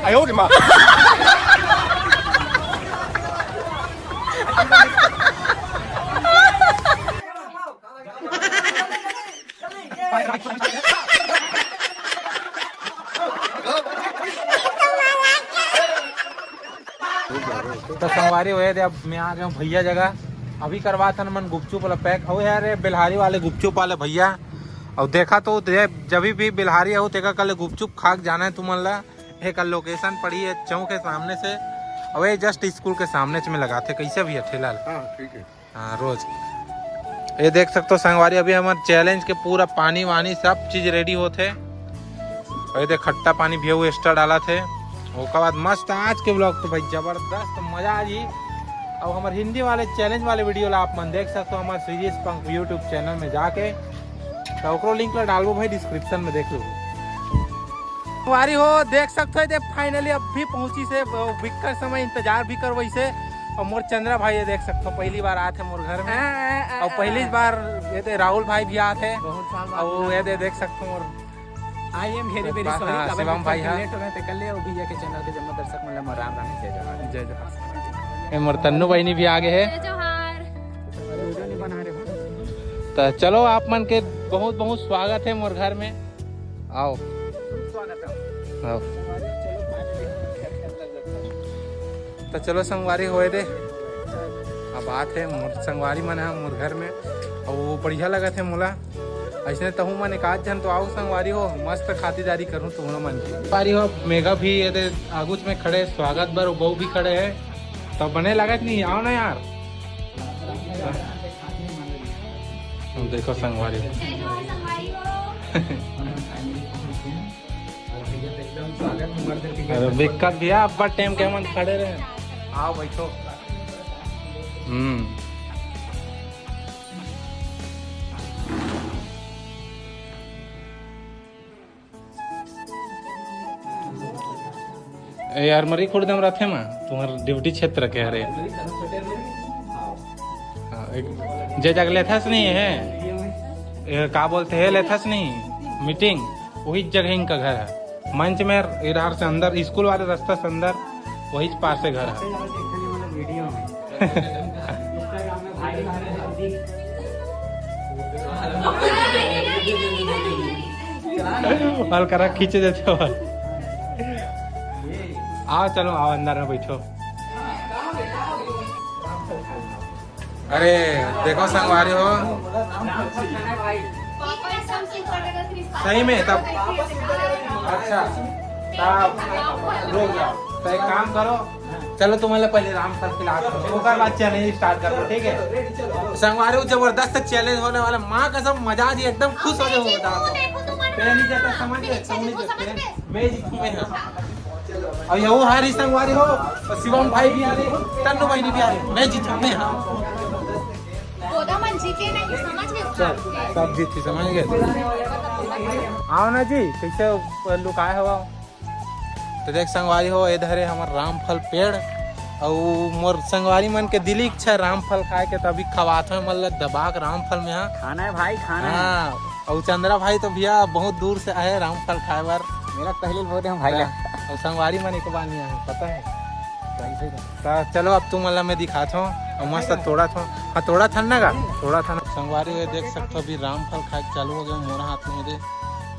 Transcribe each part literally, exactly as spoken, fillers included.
哎呦我的妈！ तो संगवारी होए दे, अब मैं आ गया हूँ भैया जगह। अभी करवात हन मन गुपचुप वाला पैक। अउ यार, ये बेल्हारी वाले गुपचुप वाले भैया, अउ देखा तो दे, जब भी बेल्हारी हो तेकर कले गुपचुप खा के जाना है तुमन ला। एक लोकेशन पड़ी है चौक के सामने से, अउ ये जस्ट स्कूल के सामने से में लगाथे। कैसे भैया ठेला ला? हाँ, ठीक है। हाँ, रोज। ये देख सकते हो संगवारी, अभी हमारे चैलेंज के पूरा पानी वानी सब चीज रेडी होथे। अउ ये देख खट्टा पानी भी वो एक्स्ट्रा डाला थे। ओकर बाद मस्त आज के ब्लॉग तो भाई जबरदस्त मजा आ जी। अब हमारे हिंदी वाले चैलेंज वाले वीडियो ला आप मन देख सकते हो हमारे सीरीज पंख यूट्यूब चैनल में जाके, तो ओकरो लिंक ला डालबो भाई डिस्क्रिप्शन में, देख लो। संगवारी हो, देख सकते हो, ये फाइनली अब भी पहुंची से, बिक्कर समय इंतजार भी करवाई से। और मोर चंद्रा भाई, ये देख सकते हो, पहली बार आते मोर घर में। हाँ, हाँ, हाँ, और पहली हाँ। बार ये दे राहुल भाई भी आते। बहुत साल बाद और मिला। ये दे देख सकते हो मोर आई एम वेरी वेरी बा-, सॉरी, हाँ, काबर शिवम कि भाई, थोड़ा हाँ। लेट हो गए थे, कर ले, वो भैया के चैनल पे जम्मो दर्शक मन ला मोर राम राम, जय जोहार। जय जोहार। ये मोर तन्नू बहिनी भी आ गए है। जय जोहार। वीडियो नहीं बना रहे हो। तो चलो, आप मन के बहुत बहुत स्वागत है मोर घर में। आओ। स्वागत है। आओ। तो चलो संगवारी होए दे। अब बात है मोर संगवारी मन है मोर घर में, और वो बढ़िया लगत है मोला। ऐसने तहु मन एक आध झन तो आओ संगवारी हो, मस्त खातिरदारी करूँ तुमन मन की। संगवारी हो, मेघा भी ये दे आगुच में खड़े, स्वागत बर वो बहू भी खड़े है, तो बने लगत नहीं, आओ ना यार। देखो संगवारी हो। अरे विक्कत भैया, अब्बड़ टाइम के मन खड़े रहे। आओ बैठो। हम्म। ए यार, मरी खुर्द में रथे मा, तुम्हार ड्यूटी क्षेत्र के हरे। हाँ, एक, जे जग लेथस नहीं है, ए, का बोलते हैं, लेथस नहीं मीटिंग, वही जगह इनका घर है। मंच में इधर से अंदर, स्कूल वाले रास्ता से अंदर, वही पास से घर है। बाल करा खींचे देते हो। आओ, चलो, आओ, अंदर में बैठो। अरे, देखो, संगवारी हो। सही में, तब। अच्छा, तब रुक जाओ। तो एक काम करो, चलो, तुम्हारे पहले रामफल खिला दो, ओकर बाद चैलेंज स्टार्ट करो, ठीक है? संगवारी हो, जबरदस्त चैलेंज होने वाला, माँ कसम, मजा आ जी, एकदम खुश हो जाओ, मजा आ जाओ। पहली जगह समझ गए, समझ गए, मैं जीतूंगा यहाँ। और ये वो हारी संगवारी हो, और शिवम भाई भी आ रहे, तन्नू भाई भी आ रहे, मैं जीतूंगा यहाँ। गोदा मन जीते नहीं, समझ गए? सब, सब जीती, समझ गए? आओ ना जी, कैसे लुकाए हो? तो देख संगवारी हो, ए धरे हमर रामफल पेड़, अउ मोर संगवारी मन के दिली इच्छा है रामफल खाए के, तभी खवात है मतलब दबा के रामफल में, हाँ। खाना है भाई, खाना है। हाँ, अउ चंद्रा भाई तो भैया बहुत दूर से आए रामफल खाए बर। मेरा पहले बोल रहे हैं भाई। हाँ, अउ संगवारी मन एक बार नहीं आए, पता है। तो चलो अब तुम वाला मैं दिखात हूँ, अउ मस्त तोड़त हूँ। हाँ, तोड़त हन ना गा, तोड़त हन। संगवारी हो, देख सकते हो अभी रामफल खाए के चालू हो गए मोर हाथ में दे,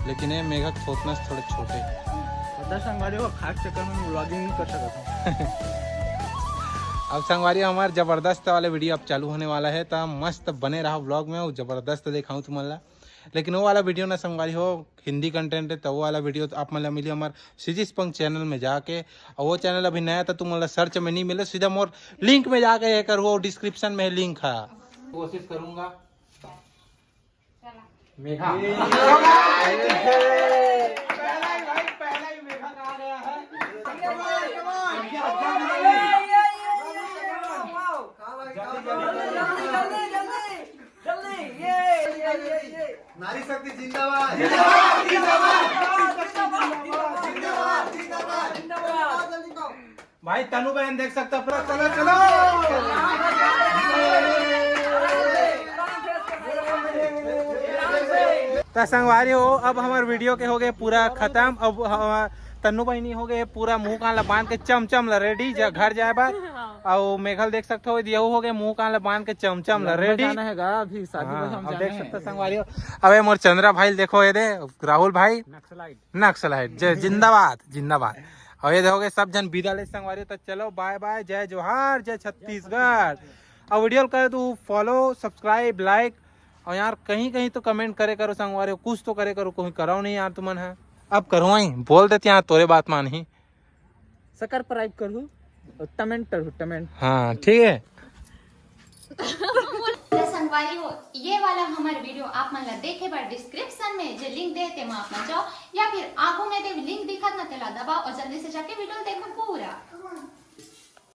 लेकिन ये मेघक थोतना से थोड़े छोटे। पता संगवारी हो, खाए के चक्कर में व्लॉगिंग नहीं कर सकता हूँ। अब संगवारी, हमार जबरदस्त वाला वीडियो अब चालू होने वाला है, तो मस्त बने रहा व्लॉग में, और जबरदस्त दिखाऊँ तुमन ला। लेकिन वो वाला वीडियो ना संगवारी हो, हिंदी कंटेंट है, तो वो वाला वीडियो तो आप मन ला मिली हमार सीजी स्पंग चैनल में जाके। और वो चैनल अभी नया था, तुम मन ला सर्च में नहीं मिले, सीधा मोर लिंक में जाके ये करो, डिस्क्रिप्शन में लिंक है। कोशिश करूंगा। मेघा। पहला ही भाई, पहला ही मेघा कहा गया है। जल्दी, जल्दी, जल्दी। जल्दी, जल्दी, जल्दी, जल्दी। जल्दी, ये, ये, ये, ये। नारी शक्ति जिंदाबाद। जिंदाबाद, जिंदाबाद। जिंदाबाद, जिंदाबाद। भाई तनु बहन देख सकते हो, पूरा चलो, चलो। तो संगवारी हो, अब हमारे वीडियो के हो गए पूरा खत्म। अब हम तन्नू बहिनी हो गए पूरा मुंह कान ला बांध के चमचम ला रेडी घर जाए बर। अउ मेघल देख सकत हो, यहू हो गए मुंह कान ला बांध के चमचम ला रेडी। जाना है गा अभी शादी में हाँ, हम अब जाना देख है। सकते हो संगवारी हो। अबे मोर चंद्रा भाई देखो, ये दे राहुल भाई नक्सलाइट। नक्सलाइट जय जिंदाबाद जिंदाबाद। और ये देखोगे सब जन विदा ले संगवारी हो, तो चलो बाय बाय, जय जोहार, जय छत्तीसगढ़। और वीडियो कर दो फॉलो सब्सक्राइब लाइक। और यार कहीं कहीं तो कमेंट करे करो संगवारी हो, कुछ तो करे करो, कोई करो नहीं यार तुमन है। अब करो ही बोल देते यार तोरे बात मान ही। सकर प्राइब करू और टमेंट करू टमेंट। हाँ ठीक है। तो संगवारी हो, ये वाला हमार वीडियो आप मन ला देखे बर डिस्क्रिप्शन में जे लिंक दे तेमा आप मन जाओ, या फिर आगू में दे लिंक दिखत ना तेला दबाओ और जल्दी से जाके वीडियो देखो पूरा।